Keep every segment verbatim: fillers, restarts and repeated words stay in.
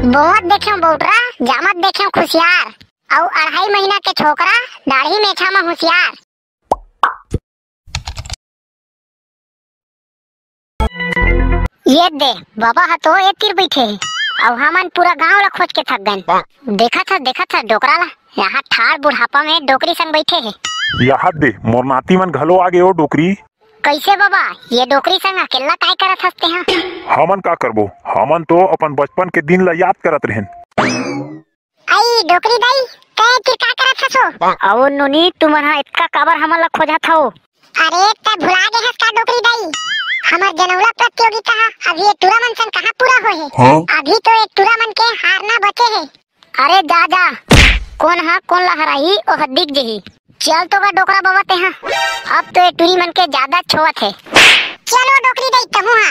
बोवत देखेंव बउटरा, जामत देखेंव खुसियार, अउ अढ़ाई महीना के छोकरा, दाढ़ी मेछा म हुसियार। ये दे, बबा ह तो ए तीर बइठे हे, अउ हमन पूरा गांव ला खोज के थक गन। देखत हस, देखत हस डोकरा ला, यहाँ ठाड़ बुढ़ापा में डोकरी संग बइठे हे। यहाँ दे, मोर नाती मन घलो आ गे ओ डोकरी। कइसे बबा, ये डोकरी संग अकेल्ला काय करत हस तेहा? हमन का करबो, हमन तो अपन बचपन के दिन ला याद करत रहेन। अई डोकरी दाई, तैं ए तीर का करत हस ओ? अवो नोनी, तुमन ह एतका काबर हमन ला खोजत हव? अरे, तैं भुला गे हस का डोकरी दाई? हमर जनउला प्रतियोगिता ह अभी ए टूरा मन संग कहाँ पूरा होए हे? हाँ? अभी तो ए टूरा मन के हारना बचे हे। अरे जा, जा, कोन ह कोन ला हराही, ओह दिख जही। चल तो गा डोकरा बबा तेहा, अब तो ए टूरी मन के जादा छोवत हे। चलो डोकरी दाई, तहूँ हा।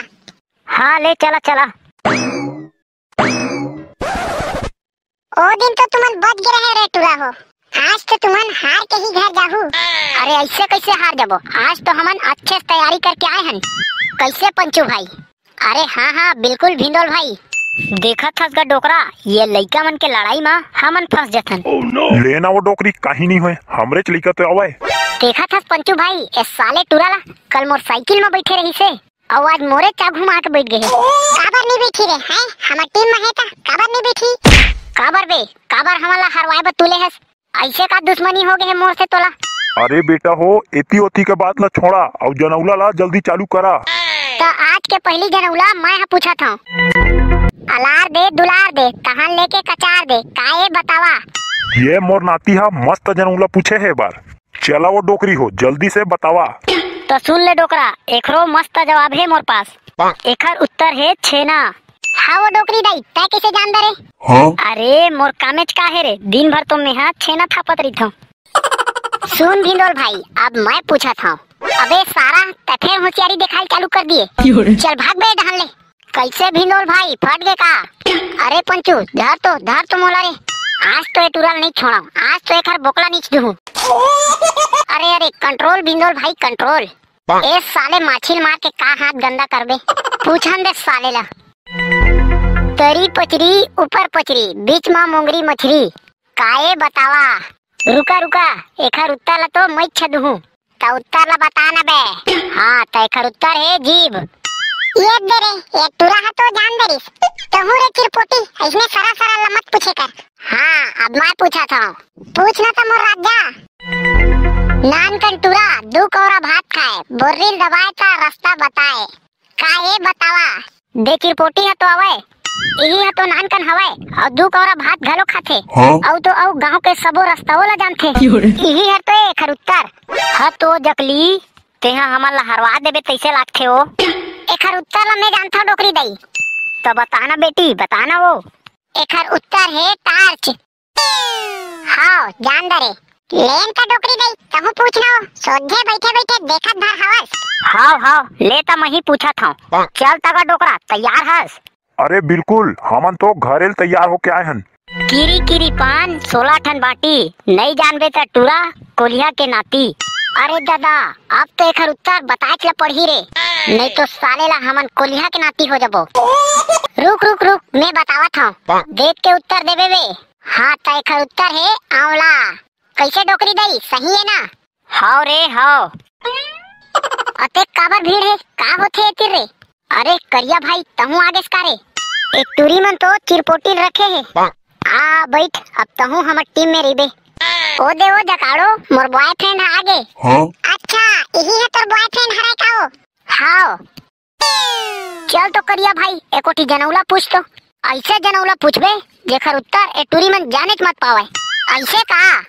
हाँ, ले चला, चला। ओ दिन तो तुमन बच गे रहे रे टूरा हो, आज तो तुमन हार के ही घर जाहू। अरे अइसे कइसे हार जाबो, आज तो हमन अच्छे से तैयारी करके आए हन। कइसे पंचू भाई? अरे हाँ हाँ बिल्कुल भिंदोल भाई। देखत हस गा डोकरा, ये लइका मन के लड़ाई म हमन फंस जथन। ले ना वो डोकरी, काही नहीं होय, हमरेच लइका तो आवय। देखत हस पंचू भाई, ए साले टूरा ला कल मोर साइकिल म बइठे रहिसे, अउ आज मोरे चा घुमा के बइठ गे हे। काबर नहीं बइठी रे, हैं? हमर टीम म हे त काबर नहीं बइठी? काबर बे, काबर हमन ला हरवाए बर तुले हस? अइसे का दुश्मनी हो गे हे मोर से तोला? अरे बेटा हो, एती ओती के बात ला छोड़ा, अउ जनउला ला जल्दी चालू करा। त आज के पहली जनउला मैं ह पूछत हंव। अलार दे, दुलार दे, तहन लेके कचार दे, का ए बतावा? ये मोर नाती ह मस्त जनउला पूछे हे ए बार। चला वो डोकरी हो, जल्दी से बतावा। त सुन ले डोकरा, एकरो मस्त जवाब हे मोर पास। एखर उत्तर हे छेना। हाँ वो डोकरी दाई, तैं कइसे जान डरे? हाँ? अरे मोर कामेच का हे रे, दिन भर तो मेहा छेना थापत रहिथंव। सुन भिंदोल भाई, अब मैं पूछत हंव। अबे सारा, तैं फेर होशियारी देखाय चालू कर दिए। क्यों रे? चल भाग बे डहन ले। कइसे भिंदोल भाई, फट गे का? अरे पंचू, धर तो, धर तो मोला रे। आज तो ए टूरा ल नहीं छोड़ंव, आज तो एखर बोकला नीच दूहूं। अरे अरे, कंट्रोल भिंदोल भाई, कंट्रोल। ए साले माछी ल मार के का हाथ गंदा करबे? पूछन दे साले ला। तरी पचरी, ऊपर पचरी, बीच म मोंगरी मछरी। का ए बतावा? रुका रुका, एखर उत्तर ला तो मैं छदहूं। त उत्तर ला बता ना बे। हाँ, त एखर उत्तर हे जीभ। ये दे रे, ए टूरा ह तो जान दे रिस। तहूं रे चिरपोटी, अइसने सरा सरा ला मत पूछे कर। हाँ, अब मैं पूछत हंव। पूछ ना त मोर राजा। नानकन टूरा, दू कौरा भात खाए, बोर्री ल दबाए त रस्ता बताए। का ए बतावा? दे चिरपोटी ह तो आवय, इही ह तो नानकन हवय, अउ दू कौरा भात घलो खाथे। हाँ? अउ तो अउ गांव के सबो रस्ताओ ला जानथे। क्यों रे? इही हर तो एखर उत्तर। ह तो जकली, तेहा हमन ला हरवा देबे तइसे लागथे ओ। एखर उत्तर ला मैं जानथंव डोकरी दाई। त बता ना बेटी, बता ना वो। एखर उत्तर हे टार्च। हाव, जान डरे। लेन त डोकरी दई, तहूँ पूछ ना वो, सोझे बइठे बइठे देखत भर हवस। हाव, हाव, ले त मही पूछत हंव। चल त गा डोकरा, तैयार हस? अरे बिल्कुल, हमन तो घरे ल तैयार होके आए हन। किरी किरी पान, सोला ठन बाटी, नइ जानबे त टूरा, कोलिहा के नाती। अरे ददा, अब तो एखर उत्तर बताएच ल पड़ही रे, नइ तो साले ला हमन कोलिहा के नाती हो जबो। रुक रुक रुक, मैं बतावत हंव, देख के उत्तर देबे बे। हाँ, त एखर उत्तर हे आंवला। कइसे डोकरी दई, सही हे ना? हव रे, हव। अतेक काबर भीड़ हे? का होथे ए तीर रे? अरे करिया भाई, तहूँ आगेस का रे? ए टूरी मन तो चिरपोटी रखे हे। आ बइठ, अब तहूँ हमर टीम में रहिबे। ओ दे ओ जकाड़ो, मोर बॉयफ्रेंड ह आगे। हाँ? अच्छा, इही ह तोर बॉयफ्रेंड हरय का ओ? हाव। चल तो करिया भाई, एकोठी जनौला पूछ तो। अइसे जनौला पूछबे, जेखर उत्तर ए टूरी मन जानेच मत पावय। अइसे का?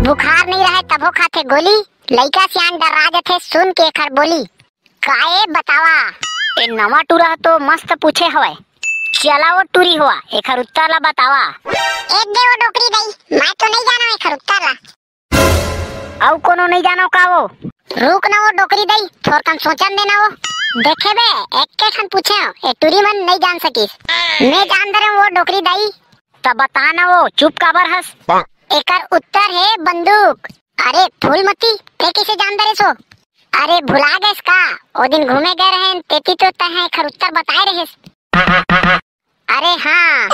बुखार नइ रहय तभो खाथे गोली, लइका सियान डर्रा जथे सुन के एखर बोली। का ए बतावा? ए नवा टूरा ह तो मस्त पूछे हवय। चला ओ टूरी होवा, एखर उत्तर ला बतावा। ए दे ओ डोकरी दई, मैं तो नइ जानव एखर उत्तर ला। अउ कोनो नइ जानव का वो? रुक ना वो डोकरी दई, थोरकन सोचन दे ना वो। देखे बे, एक्के ठन पूछेंव, ए टूरी मन नइ जान सकिस। मैं जान डरेंव वो डोकरी दई। त बता ना वो, चुप काबर हस? एकर उत्तर हे बंदूक। अरे फूलमती, तैं कइसे जान डरेस ओ? अरे भुला गेस का? ओ दिन घूमे गए रहेन, तेती तो तैं एकर उत्तर बताए रहेस। अरे हाँ।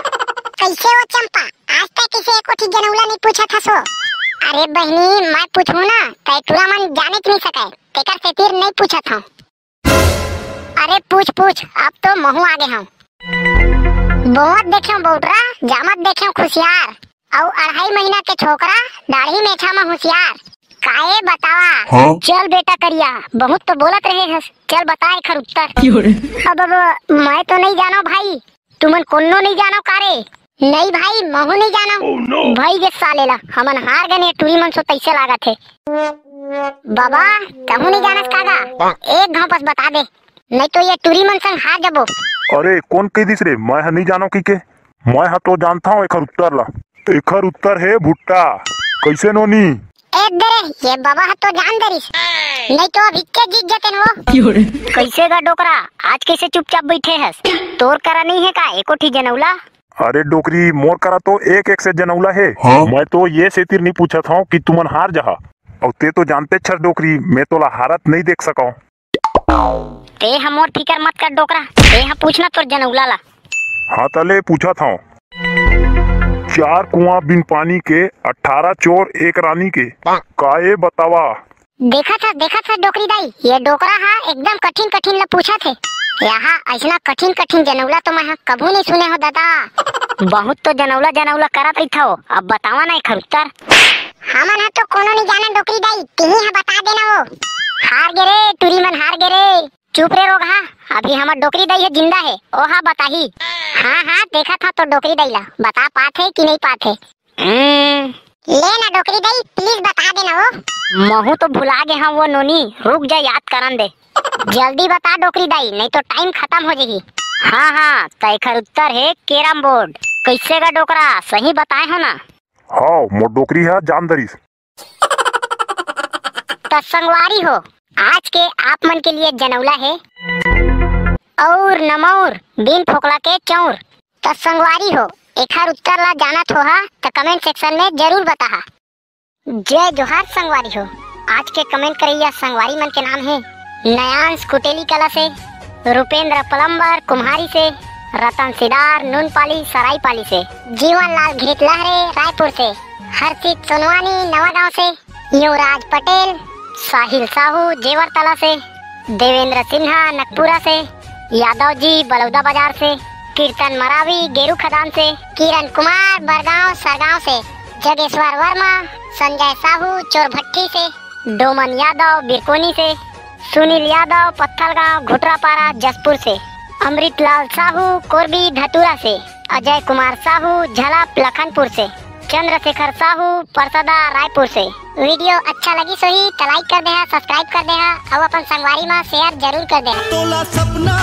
कइसे हो चंपा, आज तक किसे एको ठी जनउला नइ पूछत हस ओ? अरे बहिनी, मैं पूछहूँ ना, तै टूरा मन जानेच नइ सकय, तेकर सेतिर नइ पूछत हँव। अरे पूछ पूछ, अब तो महूँ आगे हँव। बोवत देखेंव बउटरा, जामत देखेंव खुसियार, अउ अढ़ाई महीना के छोकरा, दाढ़ी मेछा म हुसियार। काये बतावा? हाँ? चल बेटा करिया, बहुत तो बोलत रहे हस, चल बता एखर उत्तर। अब, अब मैं तो नइ जानँव भाई, तुमन कोनो नइ जानव का रे? नइ भाई, महूँ नइ जानव। Oh, no! भइगे साले ला, हमन हार गेन, ए टूरी मन सो तइसे लागत हे। बाबा, तहूँ नइ जानस का गा? एक घाँव बस बता दे, नइ तो ए टूरी मन संग हार जबो। अरे, कोन कहि दिस रे, मैं ह नइ जानव कहिके? मैं ह तो जानथँव एखर उत्तर ला। एखर उत्तर हे भुट्टा। कइसे नोनी? ए दे रे, ए बाबा ह तो जान दरिस, नइ तो अभी के जीत जतेन वो। कइसे गा डोकरा, आज कइसे चुपचाप बइठे हस? तोर करा नइ हे का एको ठी जनउला? अरे डोकरी, मोर करा तो एक एक से जनउला हे। हाँ? मैं तो ए सेतिर नइ पूछत हँव कि तुमन हार जहा, अउ तैं तो जानतेच हस डोकरी, मैं तोला हारत नइ देख सकँव। तैं ह मोर फिकर मत कर डोकरा, तैं ह पूछ ना तोर जनउला ला। हाँ त ले पूछत हँव। चार कुआँ बिन पानी के, अठारह चोर एक रानी के, काये बतावा? देखत हस, देखत हस डोकरी दाई, ए डोकरा ह एकदम कठिन कठिन ला पूछत हे। ए हा अइसना कठिन कठिन जनउला तो मैं ह कभू नइ सुने हँव ददा। बहुत तो जनउला जनउला करत रहिथव, अब बतावा ना एखर उत्तर। हमन ह तो कोनो नइ जानन डोकरी दाई, तिही ह बता देना वो। हार गे रे, टूरी मन हार गे रे। चुप रे रोगहा, अभी हमर डोकरी दाई ह जिंदा हे, ओ ह बताही। हाँ, हाँ, देखत हँव तो डोकरी दाई ला, बता पात हे कि नइ पात हे। हम्म। ले ना डोकरी दाई, please बता दे ना वो। महूँ तो भुला गे हँव वो नोनी, रुक जा, याद करन दे। जल्दी बता डोकरी दाई, नइ तो time खतम हो जही। हाँ, हाँ, त एखर उत्तर हे carrom board। कइसे गा डोकरा, सही बताए हँव ना? हाँ, मोर डोकरी ह जान दरिस। त संगवारी हो, आज के आप मन के लिए जनउला हे, अउर नमौर बिन फोकला के चौर। त संगवारी हो, एखर उत्तर ला जानत होहा त comment section में जरूर बताहा। जय जोहार संगवारी हो, आज के comment करइया संगवारी मन के नाम हे नयांश कुटेली कला से, रुपेंद्र पलम्बर कुम्हारी से, रतन सिडार नूनपाली सरायपाली से, जीवन लाल घिरित लहरे रायपुर से, हर्षित सोनवानी नवागांव से, युवराज पटेल, साहिल साहू जेवरतला से, देवेंद्र सिन्हा नकपुरा से, यादव जी बलौदा बाजार से, कीर्तन मरावी गेरू खदान से, किरण कुमार बरगांव सरगांव से, जगेश्वर वर्मा संजय साहू चोरभट्टी से, डोमन यादव बिरकोनी से, सुनील यादव पत्थलगांव घुटरापारा जसपुर से, अमृतलाल साहू कोरबी धतूरा से, अजय कुमार साहू झलप लखनपुर से, चंद्रशेखर साहू परसदा रायपुर से। Video अच्छा लगिस होही त like कर देहा, subscribe कर देहा अउ अपन संगवारी मा share जरूर कर देहा। तोला सपना